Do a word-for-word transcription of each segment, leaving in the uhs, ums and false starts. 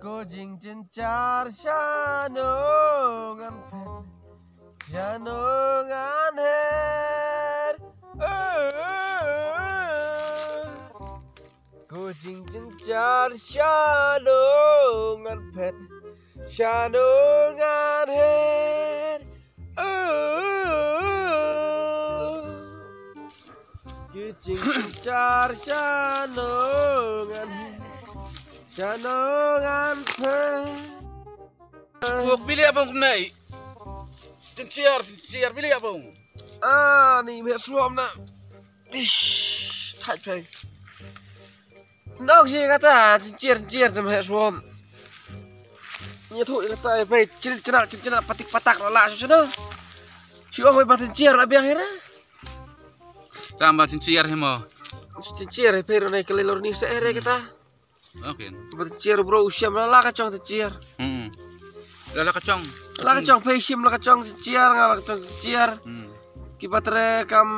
Ko jingjynjar shano ngan phet, shano ngan her. Ko jingjynjar shano ngan phet, shano ngan her. Ki jingjynjar shano ngan her, shano ngan phet. Puk bilik abang kumnai. Jingjynjar, jingjynjar bilik abang. Ah, ni meh suam na. Ish, thait phai. Nok shi kata, jingjynjar, jingjynjar te meh suam. Ni thu kata, phai, chin china, chin china, patik patak la la, shano. Shi ong phai, ba jingjynjar la biang hera. Tang ba jingjynjar hi mo. Jingjynjar hi phai, ro nai kali lor ni se hera kata. Okay. Ba jingjynjar bro, u shem la la ka chong jingjynjar. Hmm. La la ka chong. La ka chong phai shem la ka chong jingjynjar, nga la ka chong jingjynjar. Hmm. Ki ba tre kam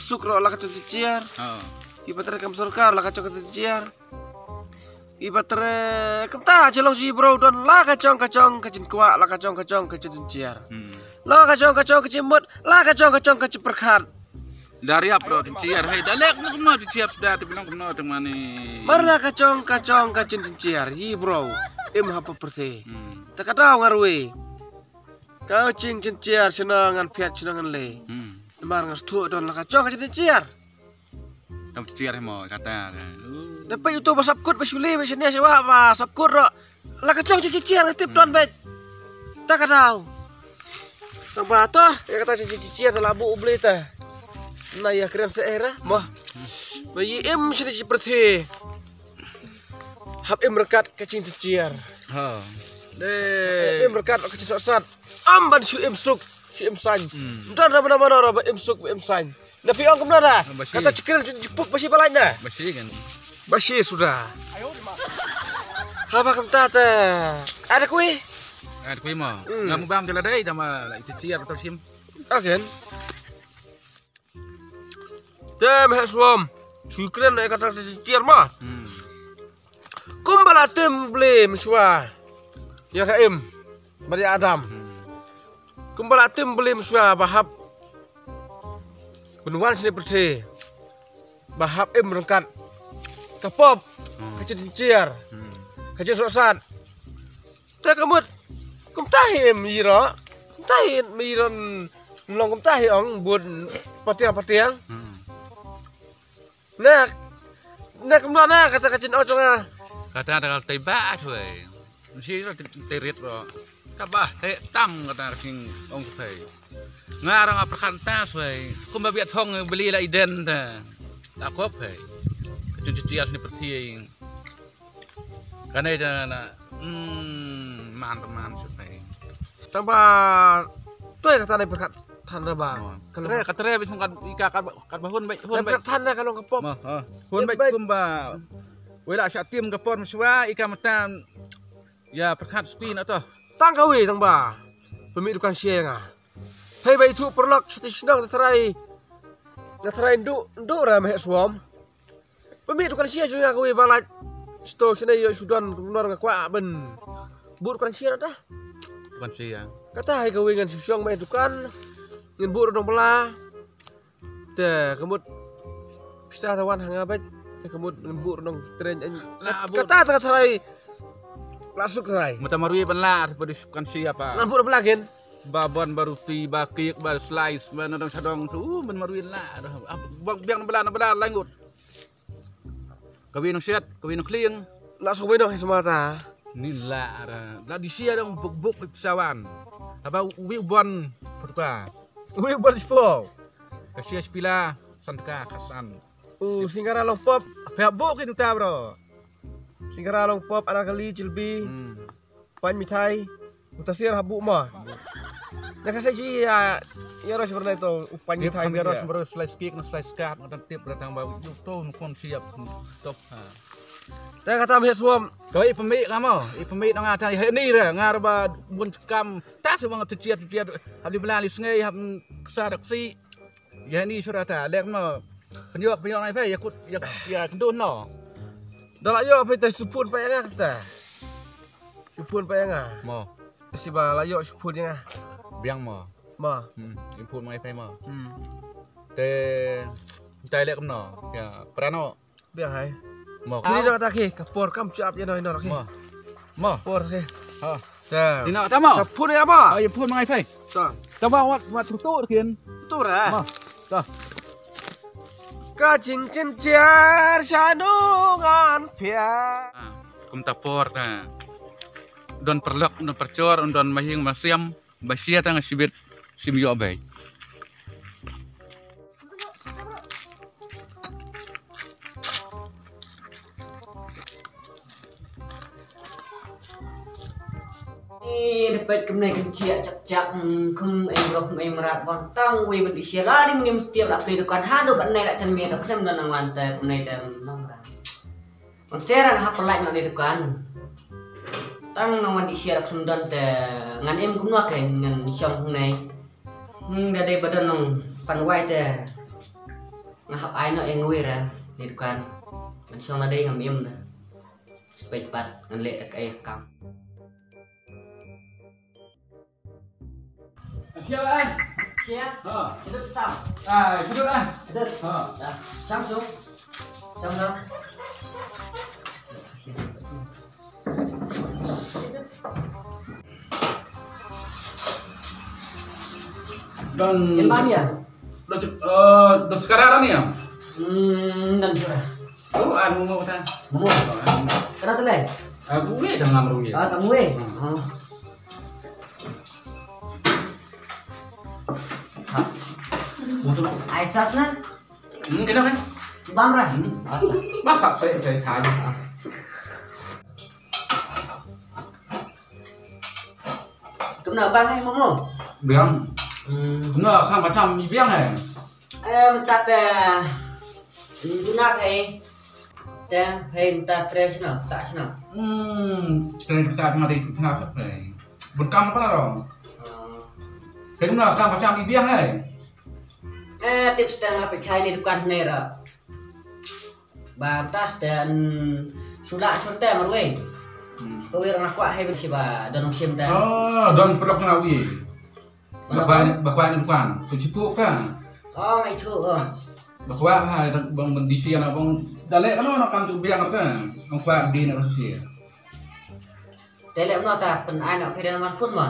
suk ro la ka chong jingjynjar. Oh. Ki ba tre kam sorkar la ka chong jingjynjar. Ki ba tre kam ta chalong shi bro don la ka chong ka chong ka jingkwah la ka chong ka chong ka jingjynjar. Hmm. La ka chong ka chong ka jingmut la ka chong ka chong ka jingpyrkhat. Da riap bro, jingjynjar. Hei, da lek na kumno jingjynjar suda, te binong kumno te mani. Mar la ka chong, ka chong, ka jin jingjynjar. Yi bro, im hap pyrthei. Hmm. Ta ka daw ngar wei. Ka jing jingjynjar, shano ngan phet, shano ngan leh. Hmm. Mar ngar sthu don la ka chong, ka jin jingjynjar. Kam jingjynjar mo, kata. Da peit uto ba sap kut, ba shuli, ba shania, shawa, ba sap kut ro. La ka chong jingjynjar nga tip don beit. Ta ka daw. Tang ba to, ïa kata jingjynjar ta la buh u Blei ta. Na ïa kren sa era, mo. Ba ïa im shi shi pyrthei. Hap im ryngkat ka jingjynjar. Ha. Dei. Im ryngkat ka jingsohsat. Am ban shu im suk, shu im saiñ. Hmm. Don ra ba na mano ra ba im suk, ba im saiñ. Na phi ong kumno da? Ba shi. Kata chi kren chi puk ba shi ba lait na. Ba shi kan. Ba shi suda. Haba kumta te. Ada kui? Ada kui mo. Hmm. Nga mubang jala dei da ma la iti tiar to sim. Agen. Te meh suam. Shu kren na kata tiar ma. Hmm. Kumba la tim Blei mynshuwa ïa ka im bad ïa Adam. Hmm. Kumba la tim Blei mynshuwa ba hap ban wan shane pyrthei ba hap im ryngkat ka pop, hmm, ka jingjynjar, hmm, ka jingsohsat. Te ka mut kumta hi im ïa ro, kumta hi im ïa ro, long kumta hi ong bun patiang patiang. Hmm. Na, na kumno na kata ka jingong jong nga. Kata da ka tei ba thwei. Shi ro tei rit ro. Ka ba he tam kata ka jingong thwei. Nga rang a pyrkhat ta thwei. Kumba biat thong beli la iden ta. La kop he. Ka jingjiar ni pyrthei. Kane da na, hmm, man man shu pai. Tang ba toi kata ne pyrkhat than ra ba. Oh. Ka long tre, ka tre bit ka, ka, ka ba hun bit, hun bit. Pyrkhat than ra ka long ka pop. Oh, oh. Hun bit kumba. Wei la sha tim ka por mynshuwa ïa ka matan. Ïa pyrkhat spi na to. Tang ka wei tang ba. Pynmih dukan share nga. Hei ba ithuh paralok sha ti shnong da tharai. Da tharai ndu, ndu ra meh suam. Pynmih dukan share jong nga kawei ba lait. Sto shane ïoh shu don kumno nga kwah ban buh dukan share na ta. Dukan share. Kata hai kawei ngan shu shong meh dukan. Ngan buh ro dong bala. Te ka mut pisa ta wan ha nga beit. Te ka mut ngan buh ro dong tren. Kata ta tharai. La suk tharai. Mata marui ban la pa dukan share pa. Ngan buh ro bala gen. Ba bun, ba ruti, ba kek, ba slice, ba na dong sha dong tu, uh, ban marui la. Bang biang na bala, na bala langut. Kawei nong shet, kawei nong klieng. La suk wei nong hi semata. Ni la ra. La di sia dong buk buk pip sawan. Haba wi bon purta. Wi bon spo. Ka sia spila santka kasan. Uh, singara long pop. Pia buk kita bro. Singara long pop, anakali, jilbi. Hmm. Pan mithai. Uta sir habu ma. Na ka sa ji ya, ya ros bernai to, pan mithai. Ya ros bernai slice cake na slice card, na tip datang ba yu to nukon siap top. Ha. Ta kata meh suam. Kawei pemik kamo, i pemik nang ata ni ra ngar ba bun kam ta se bang tu ciat ciat. Hab di belali sungai hab kesa dak si. Ya ni surata lek mo. Penyok penyok nai fe ya kut ya ya kendu no. Dalak yo fe te supun pa ya kata. Ïa phone pa ïa nga. Mo. Shi ba la ïoh shi phone ïa nga. Biang mo. Mo. Hmm, ïa phone ma ngai phai mo. Hmm. Te tai leh kumno? Ïa, prano. Biang hai. Mo. Kini dah kata ki, ka por kam chap ïa noi noi ki. Mo. Mo. Por ki. Ha. Te. Ina ta mo. Sa phone ïa mo. Ha, ïa phone ma ngai phai. Ta. Ta ba wat wat tu tu kin. Tu ra. Mo. Ta. Ka jingjynjar sha nongan pia. Ah, kum ta por ta. Don paralok, don parajor, don mahiang masiam, ba shia tang shibit, shim ïoh bei. Ih, da peit kumne kan chiah chak chak, mm, kum ei mrok, kum ei mrad, bang tang wei ban dih shia la ding nim stir la pli dukan, haduh ban nei la chan mia da khlem don nang wan te kumne te, mm, nang ra. Bang sera nga hap pynlait noh ne dukan. Tang nang wan dih shia da khlem don te, ngan im kumno ke ngan shong hangne. Hmm, da dei ba don nang pan wai te. Nga hap ai noh ïa nga wei ra ne dukan. Ngan shong la dei ngam im da. Peit pat ngan leh da kaei ka kam. Shia ai. Shia. Ha. Shadut sam. Ai, shadut ai. Shadut. Ha. Da. Cham chung. Cham chung. Don. Ken bam ïa? Don, eh, don sekadar ni ïa? Hmm, don sura. Oh, anu mau ta. Mau. Kada tu leh? Aku wei tengah merugi. Ah, kamu wei. Hmm. Ah. Ha. Ai sas na? Hmm, kena kan? Bam ra? Hmm. Masak saya saya saja. Kumno bang hai momo? Biang. Hmm. Kumno khang macam i biang hai. Eh, mynta te. Hmm, guna hai. Te hai mynta tre sno, ta sno. Hmm, tre ta tengah dei tengah sat hai. Berkam apa dah? Hmm. Kumno khang macam i biang hai. Eh, tips te nga peit hai ne dukan ne ra. Ba tas te, mm, sula sur te marwei. Hmm. Kawei nga kwah hai ban shi ba don ong shim te. Oh, don paralok jong nga wei. Ba kwah, ba kwah ni dukan. Tu chipu ka. Oh, ngai tu, oh. Ba kwah ha, bang ban disi ana bang dalek ano na kan tu biang ka. Bang kwah di na rusia. Te leh mano ta pyn-ai noh phi da namar phone mo?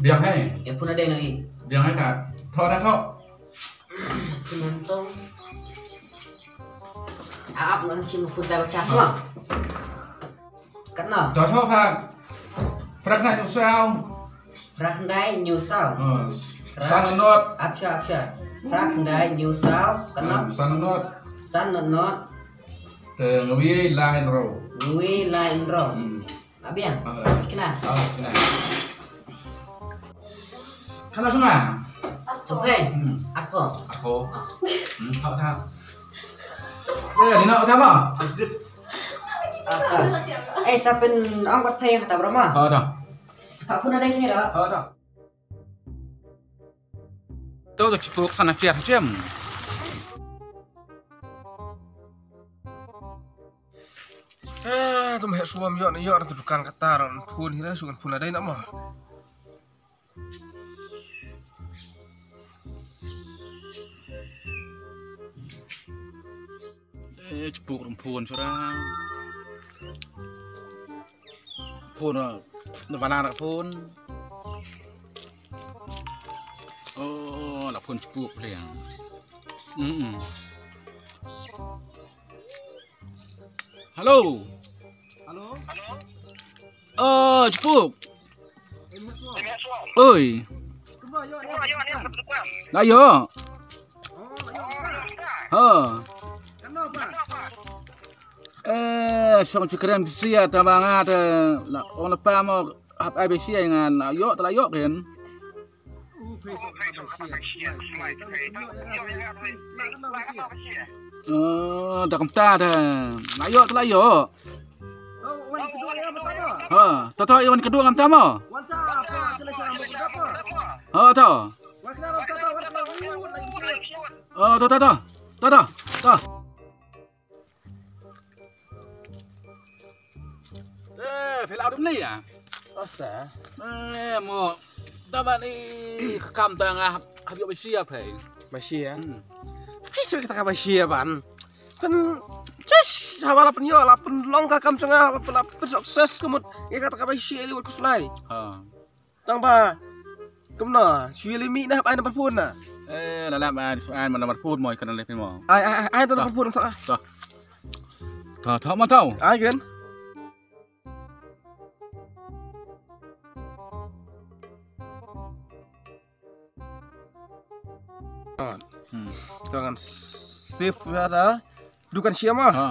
Biang hai. Ïa phone dei noh i. Biang hai ta. Thoh ta thoh. Phi nang tong. A ap nang shim phone ta ba charge mo. Katno? Thoh thoh pha. Phra khyndai hynñiew saw. Phra khyndai hynñiew saw. Hmm. Phra san not. Ap sha, ap sha. Phra khyndai hynñiew saw. Katno? Hmm, san not. San not not. Te nga wei lai hynriew. Nga wei lai hynriew. Hmm. Abiang. Ah, ah. Kena. Ah, kena. Kena sunga. Chok hai. Hmm. Ako. Ako. Ah. Hmm, thok thok. Eh, dino thok mo? Ah, ah. Eh, sa pyn-ong bad phi kata bro mo? Ah, thok. Sa pun ada kira. Ah, thok. To to chipuk sana chiar chiam. Eh, to meh suam ïoh na ïoh na tu dukan kata ron phone hi na sukan phone la dei na mo. Eh, chipuk rum phone sura. Phone, eh, na bana na phone. Oh, la phone chipuk le. Mm. Hello. Hello. Oh, chipuk. Oi. Na yo. Ha. Eh, song chikren pisia ta ba nga ta la ong la pa mo hap ai pisia nga na yo ta la yo ken. Oh, da kumta da. La yo ta la yo. Ha, to to ïa wan kedua ngam tamo. Ha, to. Oh, to to to. To to. To. Eh, phi la dum ni ya. Asta. Eh, mo. Taba ni kam tang ah, hab ïoh ba shi ïa phi. Ba shi ïa? Hmm. Phi shu kata ka ba shi ïa ban. Pyn, just, haba la pynïoh, la pynlong ka kam jong nga, haba la pyn success ka mut, ïa kata ka ba shi ïa li wat khuslai. Ha. Tang ba, kumno, shu ïa li mih na, hap ai number phone na. Eh, la la ba, ai, ai, number phone mo, kan le phi mo. Ai, ai, ai, ai, number phone, to, ah. To. To, to, mo to. Ai, gen. Hmm. To ngan save ïa da. Dukan sia ma. Ha.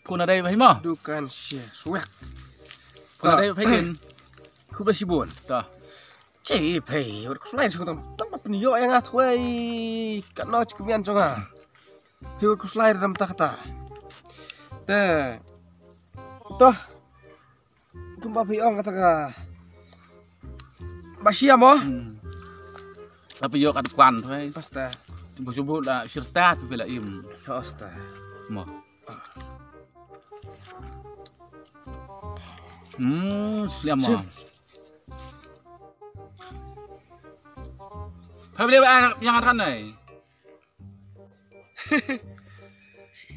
Phone nadei ba hi ma. Dukan sia. Swek. Phone nadei ba hi din. Khublei shibun. Ta. Che phi, wat khuslai shu tam. Tam pynïoh ïa nga thwei. Katno chi kmian jong nga. Phi wat khuslai tam ta kata. Te. Toh. Kumba phi ong kata ka. Ba shi ïa mo? Hmm. Tapi ïoh kat kwan thwei. Pasta. Ba shu buh la shirta tu phi la im. Pasta. Mo. Hmm, sliam mo. Sip. Pha beli ba yang kan nai.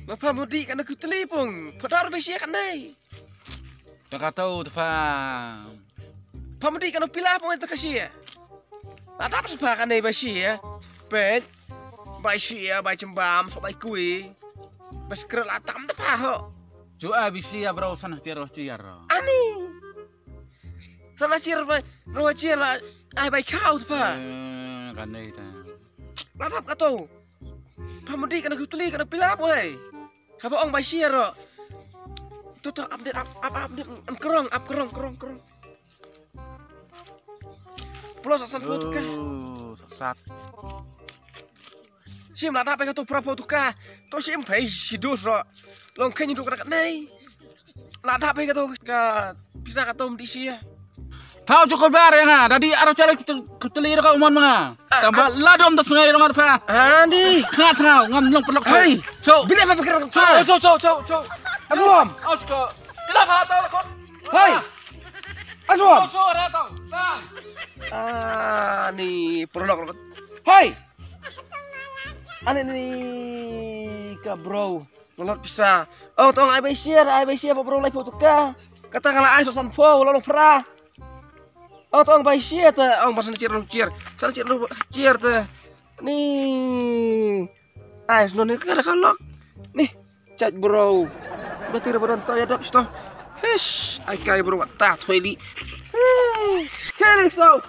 Ma pha mudi kan aku teli pung. Pha dar ba shi kan nai. Ta ka tau ta pha. Pha mudi kan pila pung ta ka shi. La dap sa pha kan nai ba shi. Pet. Ba shi ba chembam so ba kui. Ba skre la tam ta pha ho. Ju a ba shi bro san tiar tiar. Ani. Sana share ba, ro share la, ai bai khau tu pha. Eh, kan dei ta. La dap ka to. Pha mudi kan aku tuli kan pila poi. Haba ong bai share ro. To to update up up update, em, krong, up krong, krong, krong. Plus asan pho tu ka. Oh, sat. Sim la dap ka tu pra pho tu ka. To sim phai shi dus ro. Long khen tu ka nei. La dap ka tu ka pisa ka tom di sia. Thau cukup bar ya nga. Dadi aro chalai kuteli ro ka umon manga. Tamba la dom ta sungai ro ngat pha. Andi. Tengah tengah ngam long pelok. Hai. So. Bila apa pikir? So so so so so. Aduh. Oh, suka. Kenapa tau kau? Hai. Aswam. Ani pernah. Hai. Ani ni ka bro. Ngelot pisa. Oh tong ai bai share, ai bai share bro lai foto ka. Kata kala ai sosan pho lo lo pra. Oh tong bai share te, oh pasan share lo share. San share lo share te. Ni. Ai sno ni ka ka lok. Ni. Chat bro. Bati ra badan to ya dap sto. Hish, ai kai bro ta thweli. Keri so.